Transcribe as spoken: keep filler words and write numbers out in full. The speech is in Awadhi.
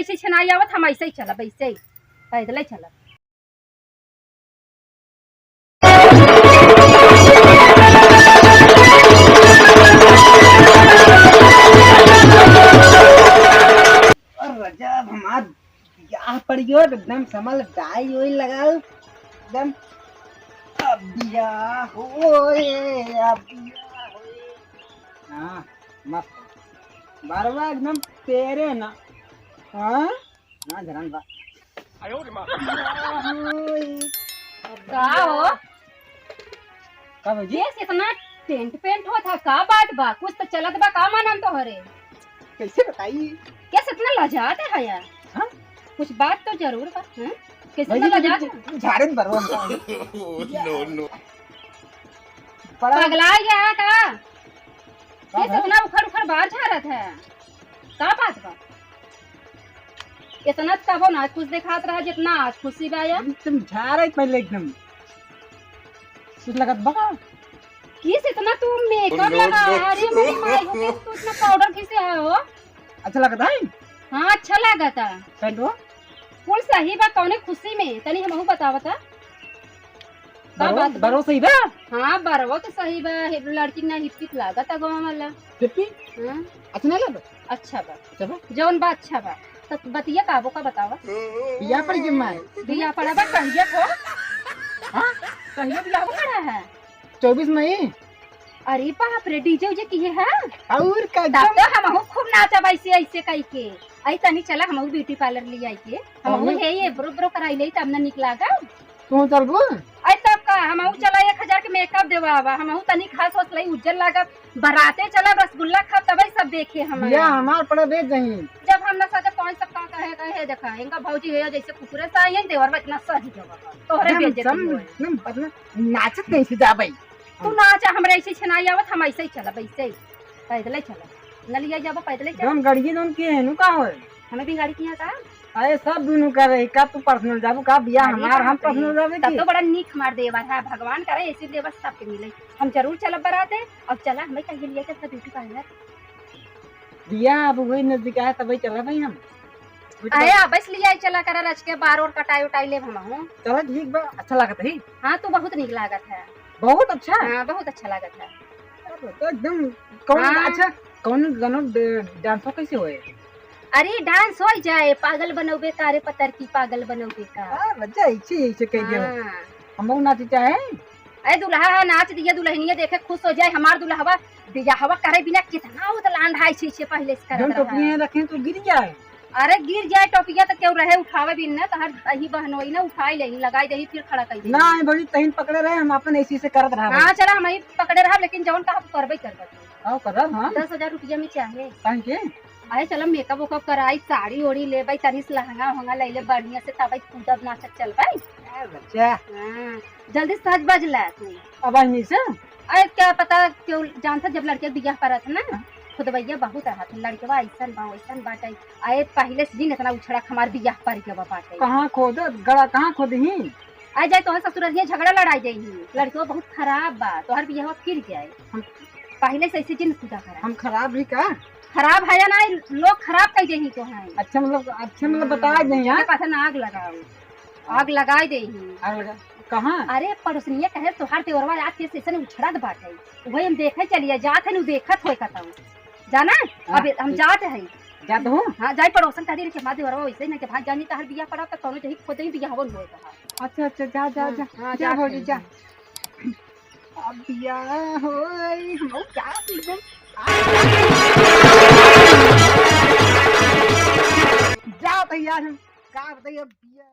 ठीक से ना आवत, हम ऐसे ही चलब, ऐसे ही, पैदल ही चलब। और रजब हमार बियाह पड़ियो, एकदम समल डाई ओई लगाओ, एकदम अब बियाह होए, अब बियाह होए। हाँ, मस्त। बरवा एकदम तेरे ना। हाँ? ना झरन बा। आयो रे माँ। का हो? का भौजी? केस इतना टेंट पेंट होत है, का बात बा? कुछ तो चलत बा, का मानन तोहरे? कैसे बताई? केस इतना लजात है यार? हाँ? कुछ बात तो जरूर बा, हैं? कैसे भौजी, इतना लजात है? झाड़े में बरवा हमका। No, no। पगला गया है का? का ये है? सपना उखड़ उखड़ बाहर झारत है, का बात बा? इतना तो कबो ना खुश देखात रहा जितना आज खुशी बा यार। एकदम झारे पहले एकदम। कुछ लगत बा का? किस इतना तू मेकअप Oh, no, लगा no। है? अरे मेरी माई हो, किस तू इतना पाउडर किसे है हो? अच्छा लगत है? हाँ, अच्छा लागत है। पहन लो। कुल सही बा, कौने खुशी में? तनी हमहू बतावता। का बरो, बात बा? बरो सही बा? हाँ, बरवो तो सही बा। हे लड़की ना हिप्पी लागत है गाँव वाला। हिप्पी? हाँ। अच्छा नहीं लगा? अच्छा बा। अच्छा बा? जौन बा अच्छा बा। तो बतिया काबो का बतावा? बियाह पड़ी के माय? बियाह पड़ा बा कहिया को? हाँ? कहिया बियाह पड़ा है? चउबीस मई। अरे बाप रे, डीजे उजे किहे है? और का तब एकदम तो हमहू खूब नाचब ऐसे, ऐसे कई के। आई तनी चला हमहू ब्यूटी पार्लर ले आई के। हमहू हमहू हे ये ब्रो ब्रो कराई ले तब ना निक लागा। तू चलबू? आई तब का हमहू चला एक हजार के मेकअप देवावा, हमहू तनी खास होस लई उज्जर लागब, बराते चला रसगुल्ला खा तबे सब देखे हम। या हमार पड़ा बेच दही। जब हम ना सजे पाँच सप्ताह कहे गए है, देखा इनका भौजी है जैसे कुकुरे से आई है, देवर में इतना सही जगह तोहरे एकदम बेइज्जती सम-, होए। एकदम बदला नाचत कैसे जाबे? तू नाचा, हमरा ऐसे छनाई आवत, हम ऐसे ही चलब, ऐसे ही। पैदल ही चलब। न लिया जाबो, पैदल ही चलब। हम गाड़िए जोन किहे है, नु का होए? हमें भी गाड़ी किहे का? अरे सब दुनू कर रही, का तू पर्सनल जाबू, का बियाह अरे हमार, हम बाप रे। पर्सनल जाबे तब की? तो बड़ा नीक हमार देवर है, भगवान करे ऐसे देवर सबके मिले। हम जरूर चलब बराते, अब चला, हमें कहिए लिया चल, ब्यूटी पार्लर। बियाह अब वही नजदीक आए, तबे चला भाई हम। अरे, अब बस लिया चला करा, रच के बार और कटाई उटाई लेब हमहू। चला ठीक बा, अच्छा लागत है। हाँ, तू बहुत नीक लागत है। बहुत अच्छा? हाँ, बहुत अच्छा लागत है। अरे, तो एकदम कौन, हाँ। अच्छा, कौन गाना ड-, डांस कैसे होए? अरे, डांस हो जाए, पागल बनोबे का रे पतर की, पागल बनोबे का। हाँ, बच्चा, ऐसे, ऐसे कह दिया। हाँ। हम लोग नाचे चाहे। अरे दुल्हा है, नाच दिया, दुल्हनिया देखे खुश हो जाए। हमार दुल्हवा बियाहवा करे बिना कितना उतलान ढाई छीछे पहले से करत जोन रहा। टोपियाँ रखे तो गिर जाए। अरे गिर जाए टोपिया तो केहू रहे उठावे बिन न, तहर अही बहनोई न उठाई लेही, लगाई देही, फिर खड़ा कर देही। ना, भौजी, तहिन पकड़े रहे, हम अपन ऐसे से करत रहा हाँ, भाई। चला, हम ही पकड़े रहा, लेकिन जौन कहा करबे करबे। आओ करब हम। दस हजार रुपया में चाहे। काहे के? अरे चलो मेकअप वेकअप कराई, साड़ी ओड़ी लेबै, तनी से लहंगा वहंगा ले ले बढ़िया से, तबै कूदब नाचत चलबै। ए बच्चा। हाँ, जल्दी सज बज ले तू। अब आई नहीं से? अरे क्या पता क्यों जानता, जब लड़के बियाह परत ना, हाँ। खुदबैया बहुत रहत है, लड़कवा ऐसन बा वैसन बाटे। अरे पहले से जिन इतना उछड़ा हमार बियाह पर के बाटे। कहाँ खोद गड़ा, कहाँ खोदही? आ जाए तोहर ससुररिया झगड़ा लड़ाई जाई ही, लड़कवा बहुत खराब बा, तोहर बियाह फिर जाए। हम पहले से ऐसे जिन पूजा करा। हम खराब ही का? खराब है या नहीं, लोग खराब कह दे ही तो है। अच्छा, मतलब, अच्छा, मतलब, हाँ, बता दे यार। पता ना आग लगाओ, आग लगाई दे ही। आग लगा? कहाँ? अरे, पड़ोसनिया कहे, "तोहार देवरवा रात के स्टेशन उछड़त बाटे।" वही हम देखे चलिए, जात है, नु देखत होए कतहु। जाना? हाँ, अब हम ठीक। जात है। जात हो? हाँ, जाई पड़ोसन कह दी कि हमार देवरवा वैसे नहीं, कि भाग जानी, तोहार बियाह पड़ा, तो कौनो जही खोदे ही बियाह होए कहा। अच्छा, अच्छा, जा, जा, हाँ, जा। हाँ, जा जात भौजी, है। जा। अब बियाह होई, हम लोग जात एकदम। जात है यार, हम का बताइए, अब बियाह